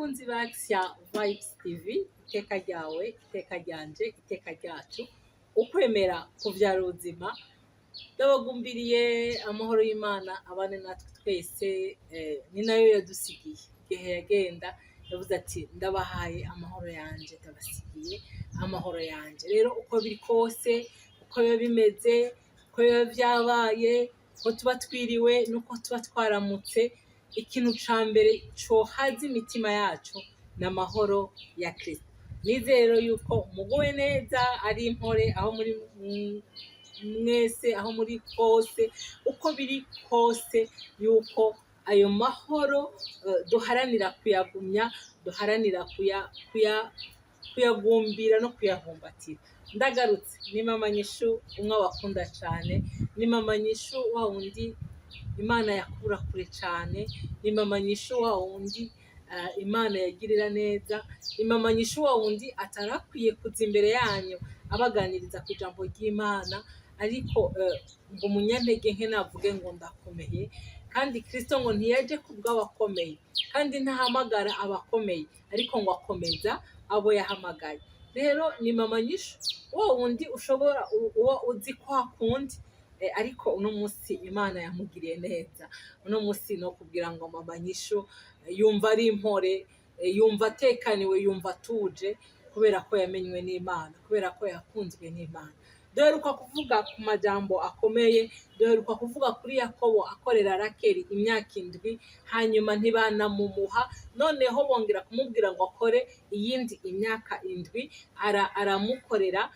Bakunzi ba Axia Vibes TV, iteka ryawe, iteka ryanje, iteka ryacu, ukwemera kuvyara ubuzima. Ndabagumbiriye amahoro y'Imana abane natwe twese. Ni nayo yadusigiye igihe yagenda. Yavuze ati: "Ndabahaye amahoro yanje, ndabasigiye amahoro yanje." Rero uko biri kose, uko biba bimeze, uko biba vyabaye, uko tuba twiriwe nuko tuba twaramutse, ikintu ca mbere cohaza imitima yacu ni amahoro ya Kristo. Nizere rero yuko muguwe neza, ari impore aho muri mwese, aho muri hose, uko biri kose, yuko ayo mahoro duharanira kuyagumya, duharanira kuyagumbira no kuyahumbatira. Ndagarutse, ni Mama Nyishu, umwe abakunda cane. Ni Mama Nyishu wa wundi Imana yakura kure cane. Ni Mama Nyishu wa wundi Imana yagirira neza. Ni Mama Nyishu wa wundi atarakwiye kuza imbere yanyu abaganiriza ku ijambo ry'Imana, ariko ngo umunyantege nke navuge ngo ndakomeye. Kandi Kristo ngo ntiyaje kubw'abakomeye, kandi ntahamagara abakomeye, ariko ngo akomeza abo yahamagaye. Rero ni Mama Nyishu wa wundi ushobora uba uzi ko hakundi, ariko uno munsi Imana yamugiriye neza. Uno munsi no kubwira ngo Mama Nyishu yumva ari impore, yumva atekaniwe, yumva atuje, kubera ko yamenywe n'Imana, kubera ko yakunzwe n'Imana. Duheruka kuvuga ku majambo akomeye. Duheruka kuvuga kuri Yakobo akorera Rakeli imyaka 7, hanyuma ntibanamumuha. Noneho bongera kumubwira ngo akore iyindi imyaka 7, aramukorera.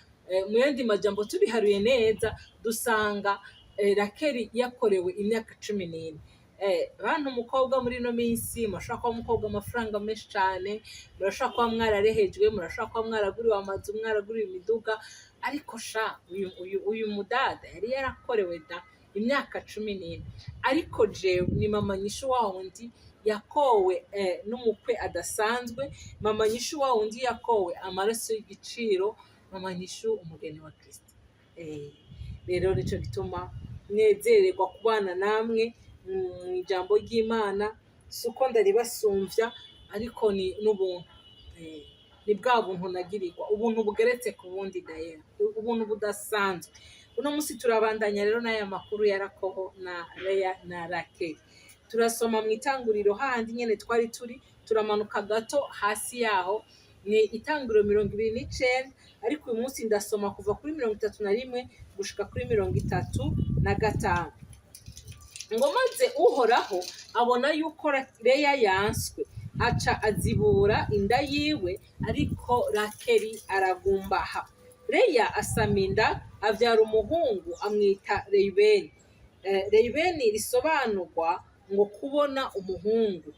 Mu yandi majambo, tubiharuye neza, dusanga Rakeli yakorewe imyaka 14. Bantu umukobwa muri ino minsi, murashobora kuba umukobwa amafaranga menshi cane, murashobora kuba mwararehejwe, murashobora kuba mwaraguriwe amazu, mwaraguriwe imiduga, ariko sha uyu mudada yari yarakorewe da imyaka 14. Ariko jewe ni Mama Nyishu wa wundi yakowe n'umukwe adasanzwe, Mama Nyishu wa wundi yakowe amaraso y'igiciro, Mama Nyishu umugeni wa Kristo. Rero nico gituma nezererwa kubana namwe mu ijambo ry'Imana. Si uko ndaribasumvya, ariko ni n'ubuntu. Ni bwa buntu nagirirwa, ubuntu bugeretse ku bundi dayera, ubuntu budasanzwe. Uno munsi turabandanya rero n'aya makuru ya Yakobo na Leya na Rakeli. Turasoma mu Itanguriro hahandi nyene twari turi, turamanuka gato hasi yaho. Ni Itanguriro 29, ariko uyu munsi ndasoma kuva kuri 31 gushika kuri 35. Ngo: "Maze Uhoraho abona yuko Leya yanswe, aca azibura inda yiwe, ariko Rakeli aragumbaha. Leya asama inda, avyara umuhungu, amwita Reyubeni." Reyubeni risobanurwa ngo kubona umuhungu.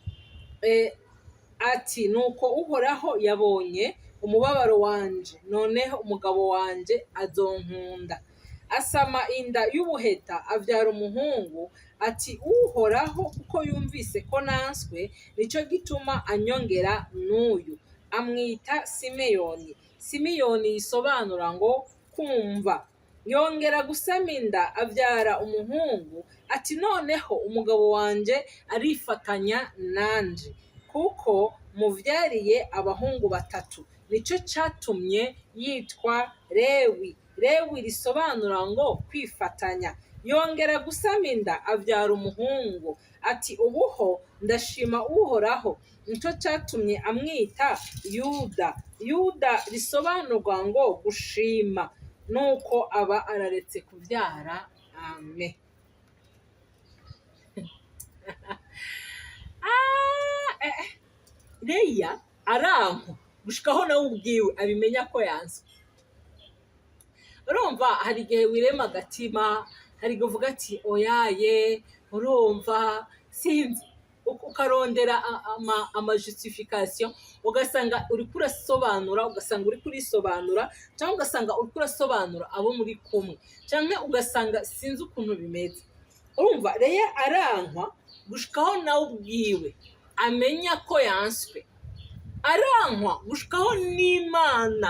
Ati: "Nuko Uhoraho yabonye umubabaro wanje, noneho umugabo wanje azonkunda." Asama inda y'ubuheta, avyara umuhungu. Ati: "Uhoraho kuko yumvise ko nanswe, nico gituma anyongera n'uyu." Amwita Simeyoni. Simeyoni yisobanura ngo kumva. Yongera gusama inda, avyara umuhungu. Ati: "Noneho umugabo wanje arifatanya nanje, kuko muvyariye abahungu batatu." Nico catumye yitwa Lewi. Lewi risobanura ngo kwifatanya. Yongera gusama inda, avyara umuhungu. Ati: "Ubuho ndashima Uhoraho." Nico catumye amwita Yuda. Yuda risobanurwa ngo gushima. Nuko aba araretse kuvyara. Amen. Ah, Leya arankwa gushikaho nawe ubwiwe abimenya ko yanswe. Urumva, hari igihe wirema agatima, hari igihe uvuga ati: "Oyaye." Urumva, sinzi, ukarondera ama justification, ugasanga uriko urasobanura, ugasanga uriko urisobanura, cyangwa ugasanga uriko urasobanura abo muri kumwe, cyangwa ugasanga sinzi ukuntu bimeze. Urumva, Leya arankwa gushikaho nawe ubwiwe amenya ko yanswe. Arankwa gushikaho n'Imana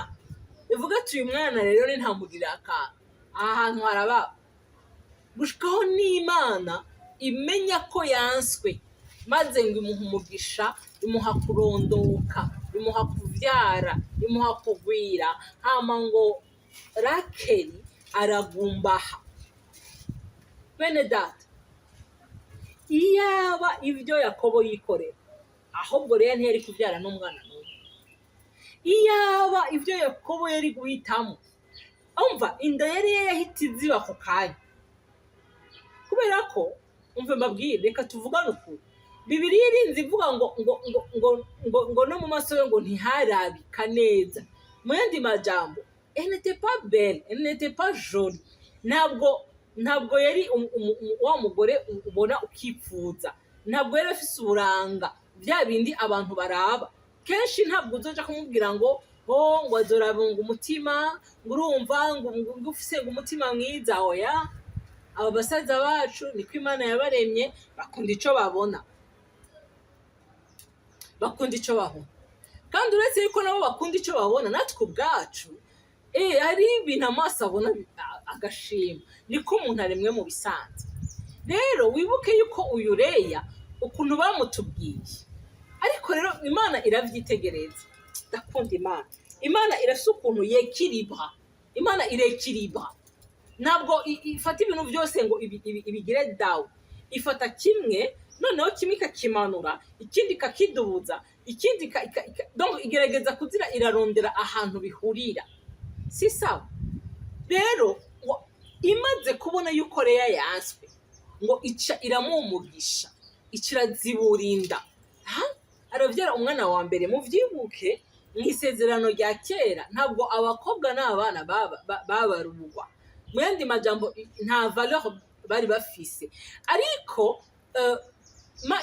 ivuga ati: "Uyu mwana rero ni ntamugirira akantu aha hantu haraba." Gushikaho n'Imana imenya ko yanswe, maze ngo imuhe umugisha. imuha kurondoka, imuha kuvyara, imuha kugwira. Hama ngo Rakeli aragumbaha. Bene data, iyaba ibyo Yakobo yikorera, ahubwo rero ntiyari kubyara n'umwana n'umwe. Iyaba ibyo Yakobo yari guhitamo, umva, inda yari yahita iziba ako kanya. Kubera ko, umva mbabwire, reka tuvugane ukuri, Bibiliya irinze ivuga ngo no mu maso ye ngo ntiharabika neza. Mu yandi majambo, elle n'était pas belle, elle n'était pas jolie. Ntabwo yari wa mugore ubona ukipfuza. Ntabwo yari afise uburanga, bya bindi abantu baraba kenshi. Ntabwo uzoja kumubwira ngo oh, ngo azorabunga umutima, ngo urumva ngo ufise ngo umutima mwiza. Oya, aba basaza bacu niko Imana yabaremye, bakunda ico babona, bakunda ico babona. Kandi uretse yuko nabo bakunda ico babona, natwe ubwacu hari ibintu amaso abona agashima. Niko umuntu aremwe mu bisanzwe. Rero wibuke yuko uyu Leya ukuntu bamutubwiye, ariko rero Imana iravyitegereza. Ndakunda Imana. Imana irafise ukuntu yekiribra, Imana irekiribra. Ntabwo ifata ibintu byose ngo ibigire dawe. Ifata kimwe, noneho kimwe ikakimanura, ikindi ikakidubuza, ikindi donc igerageza kuzira irarondera ahantu bihurira. Si sawa? Rero ngo imaze kubona yuko Leya yanswe, ngo ica iramumugisha, ica irazibura inda. Ha? Aravyara umwana wa mbere. Muvyibuke, mu isezerano rya kera ntabwo abakobwa n'abana babarugwa. Mu yandi majambo, nta valeur bari bafise. Ariko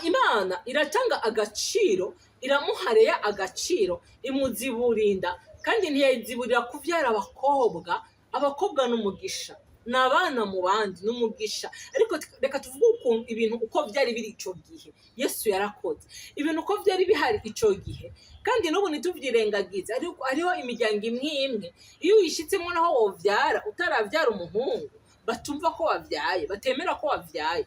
Imana iratanga agaciro, iramuha Leya agaciro, imuzibura inda. Kandi ntiyayiziburira kuvyara abakobwa. Abakobwa n'umugisha, ni abana mu bandi, n'umugisha. Ariko reka tuvuge ukuntu ibintu uko byari biri ico gihe. Yesu yarakoze ibintu uko byari bihari ico gihe, kandi n'ubu ntituvyirengagize. Ariko hariho imiryango imwe imwe, iyo uyishitsemo, naho wovyara utaravyara umuhungu, batumva ko wavyaye, batemera ko wavyaye.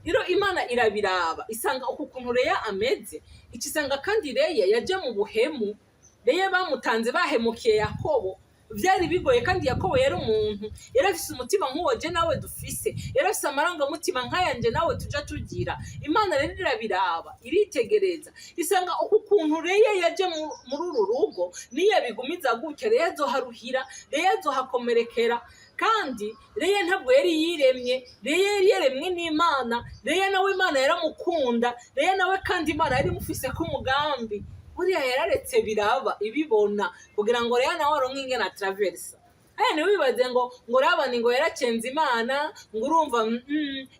Rero Imana irabiraba, isanga uku kuntu Leya ameze, ica isanga kandi Leya yaje mu buhemu. Leya bamutanze bahemukiye Yakobo, byari bigoye. Kandi Yakobo yari umuntu, yari afise umutima nk'uwo je nawe dufise, yari afise amarangamutima nk'ayanje nawe tuja tugira. Imana rero irabiraba, iritegereza, isanga uku kuntu Leya yaje muri uru rugo, niyo yabigumiza gutya, Leya azoharuhira, Leya azohakomerekera. Kandi Leya ntabwo yari yiremye, Leya yari yaremwe n'Imana. Leya nawe Imana yaramukunda, Leya nawe kandi Imana yari imufise ko umugambi. Buriya yararetse biraba, ibibona, kugira ngo Leya nawe aronke ingene atraversa. Aya, ntiwibaze ngo Labani ngo yaracenze Imana, ngo urumva.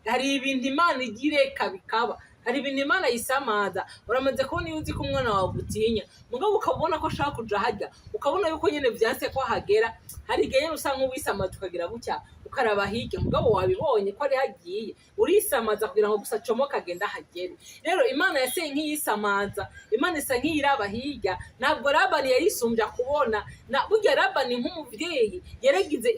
Hari ibintu Imana igira ireka bikaba, hari ibintu Imana yisamaza. Uramaze kubona iyo uzi ko umwana wawe agutinya, mugabo ukabona ko ashaka kuja harya, ukabona yuko nyene vyanse ko ahagera, hari igihe nyene usa nk'uwisamaza, ukagira gutya ukaraba hirya, mugabo wabibonye ko ari hagiye, urisamaza kugira ngo gusa acomoke agende ahagere. Rero Imana yaseye nk'iyisamaza, Imana isa nk'iyiraba hirya. Ntabwo Labani yarisumbya kubona. Na burya Labani nk'umuvyeyi yaragize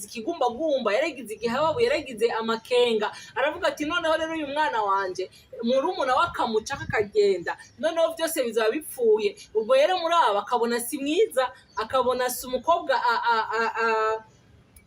ikigumbagumba, yaragize igihababu, yaragize amakenga. Aravuga ati: "Noneho rero uyu mwana wanje, murumuna we akamuca akagenda, noneho byose bizaba bipfuye." Ubwo rero muri aba akabona si mwiza, akabona si umukobwa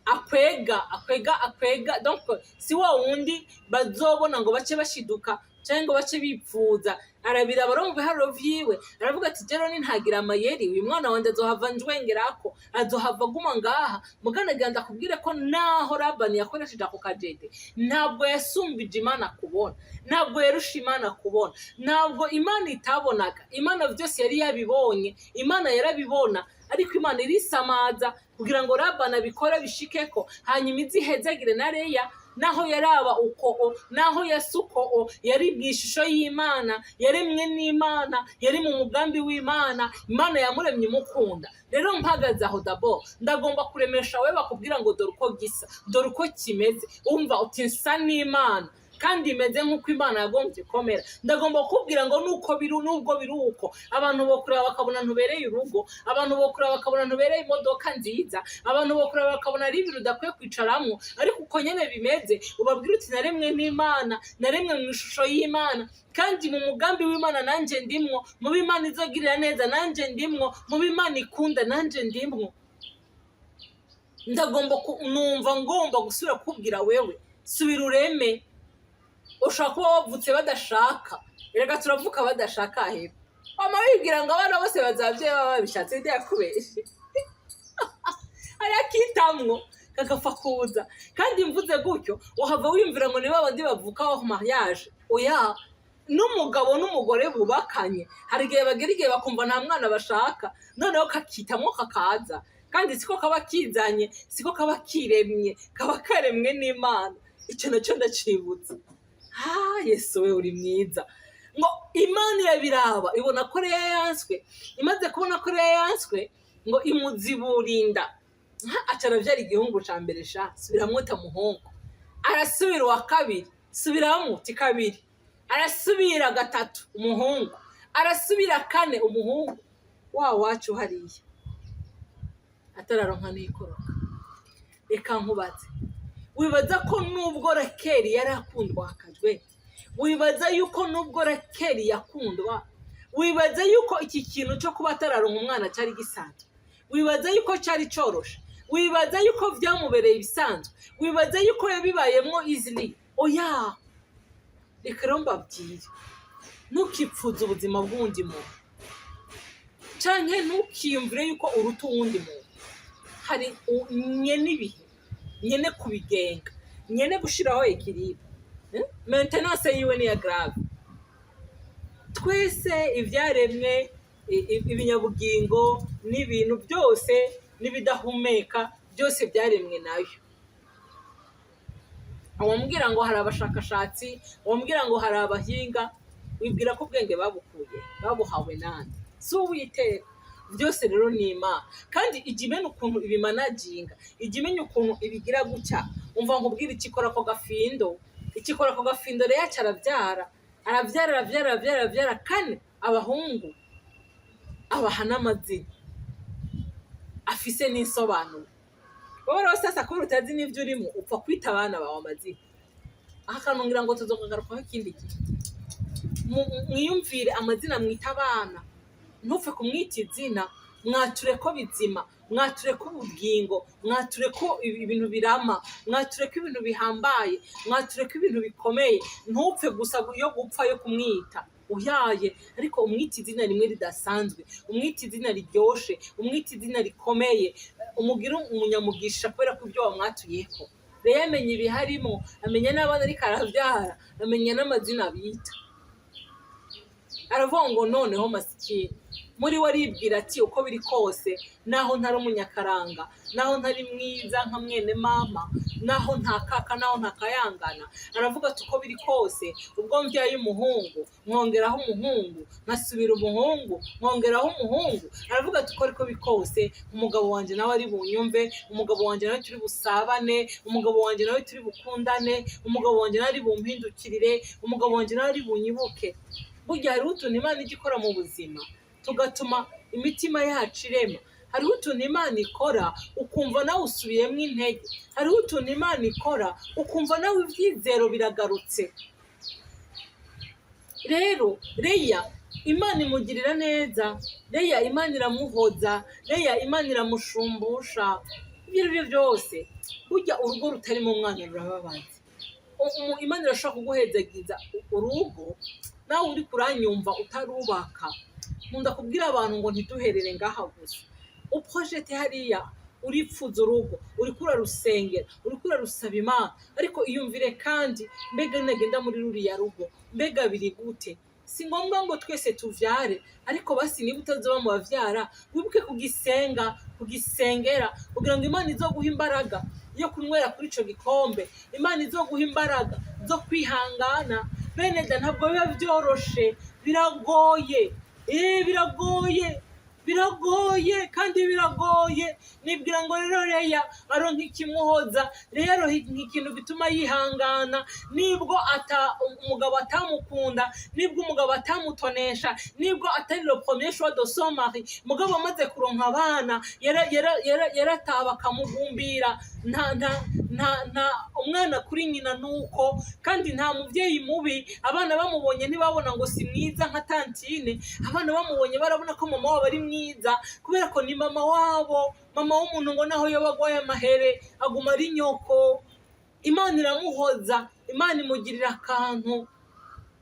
akwega akwega akwega, donc si wa wundi bazobona ngo bace bashiduka cyangwa ngo bace bipfuza. Arabiraba rero mu biharuro vyiwe, aravuga ati: "Jero nintagira amayeri, uyu mwana wanje azohava njwengerako, azohava aguma ngaha." Muganagira ndakubwire ko naho Labani yakoresheje ako kajede, ntabwo yasumbije Imana kubona, ntabwo yarusha Imana kubona, ntabwo Imana itabonaga. Imana byose yari yabibonye, Imana yarabibona. Ariko Imana irisamaza kugira ngo Labani abikore bishikeko, hanyuma izihezagire na Leya. Naho yaraba uko o, naho yasuko o, yari mu ishusho y'Imana, yaremwe n'Imana, yari mu mugambi w'Imana. Imana yamuremye imukunda. Rero mpagaze aho, dabo ndagomba kuremesha wowe bakubwira ngo dore uko gisa, dore uko kimeze, umva uti nsa n'Imana. Kandi imeze nk'uko Imana yagombye komera. Ndagomba kukubwira ngo nuko biri, nubwo biri uko, abantu bokureba bakabona ntubereye urugo, abantu bokureba bakabona ntubereye imodoka nziza, abantu bokureba bakabona ari ibintu udakwiye kwicaramwo, ariko uko nyene bimeze, ubabwira uti: "Naremwe n'Imana, naremwe mu ishusho y'Imana, kandi mu mugambi w'Imana nanje ndimwo, mu b'Imana izogirira neza nanje ndimwo, mu b'Imana ikunda nanje ndimwo." Ndagomba numva ngomba gusubira kukubwira wewe: subira ureme. Ushobora kuba wavutse badashaka. Erega turavuka badashaka. Hepfo wama wibwira ngo abana bose bazabyeyi baba babishatse, ndiyakubeshe. Hari akitamwo kagapfa kuza. Kandi mvuze gutyo, uhava wiyumvira ngo ni babandi bavuka aho mariage. Oya, n'umugabo n'umugore bubakanye, hari igihe bagera igihe bakumva nta mwana bashaka, noneho kakitamwo kakaza. Kandi siko kaba kizanye, siko kaba kiremye, kaba karemwe n'Imana. Icyo nacyo ndacibutse. Ah, Yesu we, uri mwiza! Ngo Imana irabiraba, ibona ko Leya yanswe. Imaze kubona ko Leya yanswe, ngo imuziburinda. Aca aravyara igihungu ca mbere. Sha, subiramwo ta muhungu. Arasubira uwa kabiri, subiramwo ti kabiri. Arasubira gatatu, umuhungu. Arasubira kane, umuhungu. Wa wacu hariya atararonka n'ikoroka. Reka nkubaze: wibaza ko nubwo Rakeli yari akundwakajwe, wibaza yuko nubwo Rakeli yakundwa, wibaza yuko iki kintu cyo kuba atararonka umwana cyari gisanzwe? Wibaza yuko cyari coroshe? Wibaza yuko byamubereye ibisanzwe? Wibaza yuko yabibayemwo easily? Oya. Reka rero mbabwire: ntukipfuze ubuzima bw'uwundi muntu, canke ntukiyumvire yuko uruta uwundi muntu. Hari nyene ibihe, nyene kubigenga, nyene gushiraho équilibre. Maintenance yiwe niya grave. Twese ivyaremwe, ibinyabugingo n'ibintu byose n'ibidahumeka byose byaremwe nayo. Wambwira ngo hari abashakashatsi, wambwira ngo hari abahinga, wibwira ko ubwenge babukuye, babuhawe nande? Si Uwiteka? Byose rero ni Imana, kandi ijya imenya ukuntu ibimanaginga, ijya imenya ukuntu ibigira gutya. Umva nkubwira, ikikora ako gafindo, ikikora ako gafindo. Rero yacu arabyara, arabyara, arabyara, arabyara, arabyara kane abahungu, abaha n'amazina afise n'insobanuro. Wowe rero sasa, kubera utazi n'ibyo urimo, upfa kwita abana bawe amazina. Aha kantu ngira ngo tuzokagarukaho ikindi gihe. Mwiyumvire amazina mwita abana. Ntupfe kumwita izina. Mwature ko bizima, mwature ko ubugingo, mwature ko ibintu birama, mwature ko ibintu bihambaye, mwature ko ibintu bikomeye. Ntupfe gusa yo gupfa yo kumwita uyaye, ariko umwita izina rimwe ridasanzwe, umwita izina riryoshe, umwita izina rikomeye, umugire umunyamugisha kubera ko ibyo wamwatuyeko. Rero amenya ibiharimo, amenya n'abana ariko aravyara, amenya n'amazina bita. Aravuga ngo noneho masikini, muri we aribwira ati: "Uko biri kose, naho ntari umunyakaranga, naho ntari mwiza nka mwene mama, naho ntakaka, naho ntakayangana," aravuga ati: "Uko biri kose, ubwo mbyaye umuhungu, nkongeraho umuhungu, nkasubira umuhungu, nkongeraho umuhungu," aravuga ati: "Uko ariko biri kose, umugabo wanjye nawe ari bunyumve, umugabo wanjye nawe turi busabane, umugabo wanjye nawe turi bukundane, umugabo wanjye nawe ari bumpindukirire, umugabo wanjye nawe ari bunyibuke." Burya hariho utuntu Imana ijya ikora mu buzima tugatuma imitima yacu irema. Hariho utuntu Imana ikora ukumva nawe usubiyemo intege. Hariho utuntu Imana ikora ukumva nawe ibyizero biragarutse. Rero Leya Imana imugirira neza, Leya Imana iramuhoza, Leya Imana iramushumbusha. Ibyo ari byo byose, burya urugo rutarimo umwana rurababaza. Imana irashobora kuguhezagiza urugo nawe uri kuranyumva utarubaka. Nkunda kubwira abantu ngo ntiduherere ngaha gusa. Uprojete hariya, uripfuza urugo, uriko urarusengera, uriko urarusaba Imana, ariko iyumvire kandi: mbega nagenda muri ruriya rugo, mbega biri gute? Si ngombwa ngo twese tuvyare, ariko basi niba utazoba mu bavyara, wibuke kugisenga, kugisengera, kugira ngo Imana izoguhe imbaraga yo kunywera kuri ico gikombe, Imana izoguha imbaraga zo kwihangana. Bene da, ntabwo biba vyoroshe, biragoye, biragoye. Biragoye kandi biragoye. Nibwira ngo rero Leya aronka ikimuhoza, Leya aronka ikintu gituma yihangana, nibwo ata umugabo atamukunda, nibwo umugabo atamutonesha, nibwo atari le premier choix de son mari. Mugabo amaze kuronka abana, yarataba akamugumbira. Nta umwana kuri nyina nuko, kandi nta muvyeyi mubi. Abana bamubonye ntibabona ngo si mwiza nka tantine. Abana bamubonye barabona ko mama wabo ari mwiza, kubera ko ni mama wabo. Mama w'umuntu ngo naho yoba agwaye amahere aguma ari nyoko. Imana iramuhoza, Imana imugirira akantu.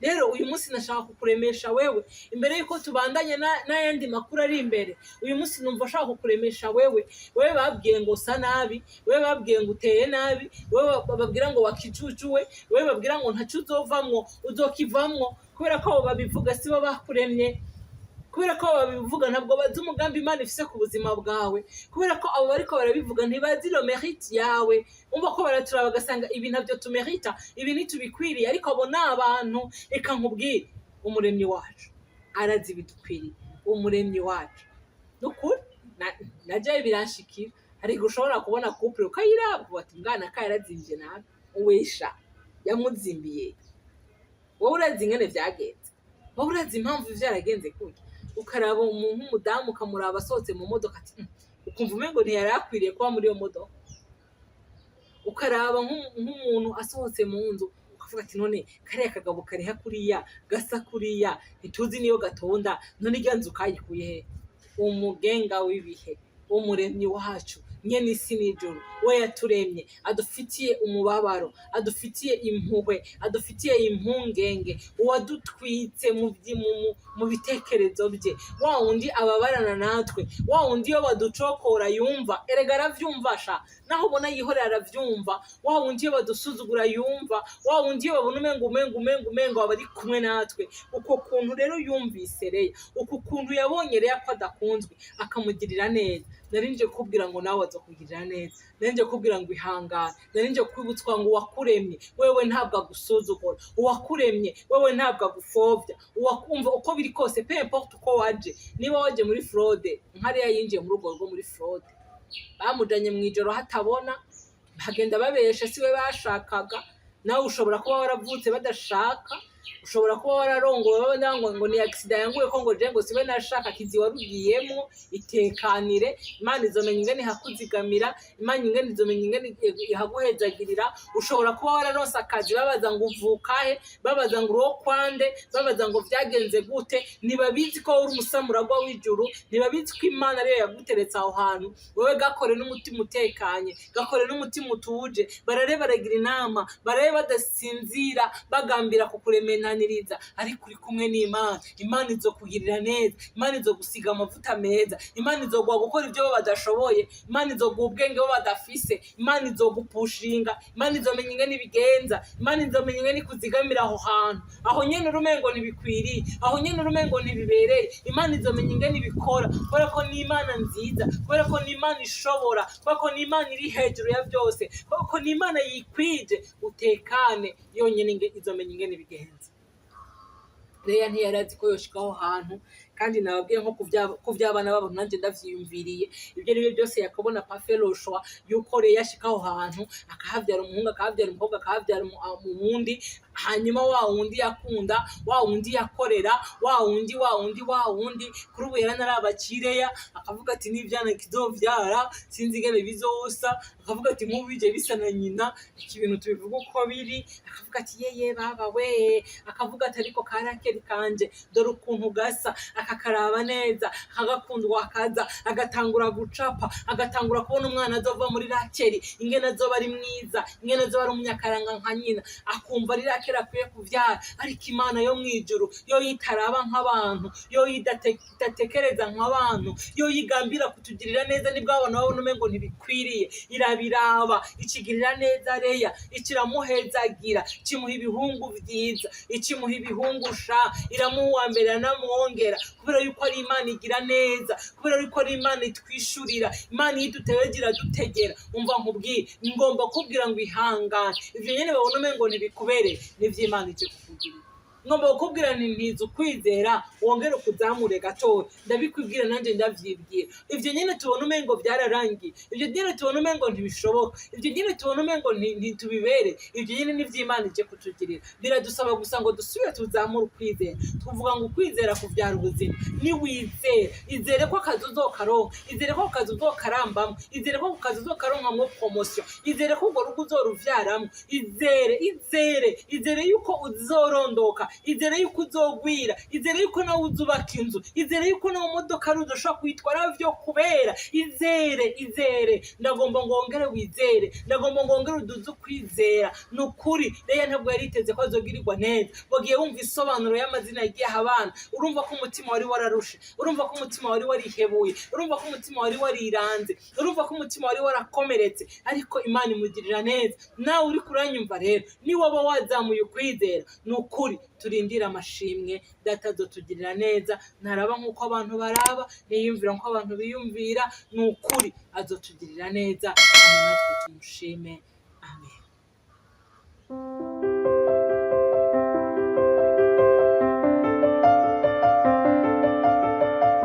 Rero uyu munsi nashaka kukuremesha wewe, imbere yuko tubandanye n'ayandi makuru ari imbere. Uyu munsi numva ashaka kukuremesha wewe, wewe babwiye ngo usa nabi, wewe babwiye ngo uteye nabi, wewe babwira ngo wakijujuwe, wewe babwira ngo ntaco uzovamwo. Uzokivamwo, kubera ko abo babivuga sibo bakuremye, kubera ko abo babivuga ntabwo bazi umugambi Imana ifise ku buzima bwawe, kubera ko abo bariko barabivuga ntibazi le mérite yawe. Umva ko baraturaba bagasanga ibi ntabyo tumerita, ibi ntitubikwiriye, ariko abo ni abantu. Reka nkubwire, Umuremyi wacu arazi ibidukwiriye. Umuremyi wacu, nukuri najewe biranshikira. Hari igihe ushobora kubona couple ukayiraba bati mwana ka yarazimvye nabi. Uwesha yamuzimbiye, wowe urazi ingene vyagenze, wowe urazi impamvu vyaragenze kurya. Ukaraba umuntu nk'umudamu, ukamuraba asohotse mu modoka ati ukumva umengo ntiyari akwiriye kuba muri iyo modoka. Ukaraba nk'umuntu asohotse mu nzu, ukavuga ati none kariya kagabo kariha kuriya, gasa kuriya, ntituzi niyo gatonda, none irya nzu kayikuye he? Umugenga w'ibihe, Umuremyi wacu, nyene isi n'ijuru, we yaturemye, adufitiye umubabaro, adufitiye impuhwe, adufitiye impungenge, uwadutwitse mu bitekerezo bye, wa wundi ababarana natwe, wa wundi iyo baducokora yumva, erega aravyumva sha, naho ubona yihorera aravyumva, wa wundi iyo badusuzugura yumva, wa wundi iyo babona umengo aba ari kumwe natwe. Uko kuntu rero yumvise Leya, uku kuntu yabonye Leya ko adakunzwe, akamugirira neza. Nari nje kukubwira ngo nawe azokugirira neza. Nari nje kukubwira ngo ihangane. Nari nje kwibutswa ngo uwakuremye wewe ntabwo agusuzugura, uwakuremye wewe ntabwo agupfobya. Uwakumva uko biri kose, peu importe uko waje, niba waje muri fraude, nkariya yinjiye muri urwo rugo muri fraude, bamujanye mu ijoro hatabona, bagenda babesha siwe bashakaga. Nawe ushobora kuba waravutse badashaka, ushobora kuba wararongowe babona ngo ni accident yanguye ko ngo je ngo siwe nashaka. Kizi warugiyemwo, itekanire. Imana izomenya ingene ihakuzigamira, Imana ingene izomenya ingene ihaguhezagirira. Ushobora kuba wararonse akazi babaza ngo uvuka he, babaza ngo uri kwande, babaza ngo vyagenze gute. Ntibabizi ko uri umusamuragwa w'ijuru, ntibabizi ko Imana ariyo yaguteretse aho hantu. Wewe gakore n'umutima utekanye, gakore n'umutima utuje. Barare baragira inama, barare badasinzira, bagambira kukuremenaniriza, ariko uri kumwe n'Imana. Imana izokugirira neza, Imana izogusiga amavuta meza, Imana izoguha gukora ibyo bo badashoboye, Imana izoguha ubwenge bo badafise, Imana izogupushinga, Imana izomenya ingene ibigenza, Imana izomenya ingene ikuzigamira aho hantu, aho nyene urumengo ntibikwiriye, aho nyene urumengo ntibibereye. Imana izomenya ingene ibikora, kubera ko ni Imana nziza, kubera ko ni Imana ishobora, kubera ko ni Imana iri hejuru ya byose, kubera ko ni Imana yikwije. Utekane, yonyene izomenya ingene ibigenza. Leya ntiyari azi ko yoshika aho hantu, kandi nababwiye nko ku vy'abana babo, nanjye ndavyiyumviriye. Ibyo ari byo byose, Yakobo n'a pas fait le choix yuko Leya ashika aho hantu akahavyara umuhungu, akahavyara umukobwa, akahavyara umuwundi, hanyuma wa wundi yakunda, wa wundi yakorera, wa wundi, wa wundi, wa wundi kuri ubu yaranarabacireya, akavuga ati n'ivyana kizovyara sinzi ingene bizosa, akavuga ati nk'ubu bije bisa na nyina. Iki bintu tubivuga uko biri. Akavuga ati yeye baba we, akavuga ati ariko karakeri kanje dore ukuntu gasa, akakaraba neza, akagakundwa, akaza agatangura gucapa, agatangura kubona umwana azova muri Rakeri ingene azoba ari mwiza, ingene azoba ari umunyakaranga nka nyina, akumva ari Rakeri akwiye kuvyara. Ariko Imana yo mw'ijuru yo yitaraba nk'abantu, yo idatekereza nk'abantu, yo yigambira kutugirira neza, nibwo abantu babona umengo ntibikwiriye, irabiraba ikigirira neza Leya, ikiramuhezagira, kimuha ibihungu vyiza, ikimuha ibihungu sha, iramuha uwa mbere, iranamwongera, kubera yuko ari Imana igira neza, kubera yuko ari Imana itwishurira. Imana iyo idutebeje iradutegera. Umva nkubwire, ngomba kubwira ngo ihangane. Ivyo nyene babona umengo ntibikubereye, nivyo Imana ije kukugirira. Ngomba kukubwira nti ntiza ukwizera wongere ukuzamure gatoya. Ndabikwibwira nanjye ndavyibwira. Ivyo nyene tubona umengo vyararangiye, ivyo nyene tubona umengo ntibishoboka, ivyo nyene tubona umengo ntitubibere, ivyo nyene n'ivy'Imana ije kutugirira. Biradusaba gusa ngo dusubire tuzamure ukwizera. Tuvuga ngo ukwizera kuvyara ubuzima. Niwizera, izere ko akazi uzokaronka, izere ko ako kazi uzokarambamwo, izere ko ako kazi uzokaronkamwo promotion, izere ko urwo rugo uzoruvyaramwo, izere, izere, izere yuko uzorondoka, izere yuko uzogwira, izere yuko nawe uzubaka inzu, izere yuko nawe imodoka ari uzoshobora kuyitwara vyo kubera. Izere, izere. Ndagomba ngo wongere wizere, ndagomba ngo wongere uduze ukwizera. Ni ukuri, Leya ntabwo yari yiteze ko azogirirwa neza. Wagiye wumva isobanuro y'amazina yagiye aha abana, urumva ko umutima wari wararushe, urumva ko umutima wari warihebuye, urumva ko umutima wari wariranze, urumva ko umutima wari warakomeretse, ariko Imana imugirira neza. Nawe uri kuranyumva rero, niwaba wazamuye ukwizera, ni ukuri turindire amashimwe. Data azotugirira neza, ntaraba nk'uko abantu baraba, ntiyiyumvira nk'uko abantu biyumvira. Ni ukuri azotugirira neza, hanyuma natwe tumushime. Amen.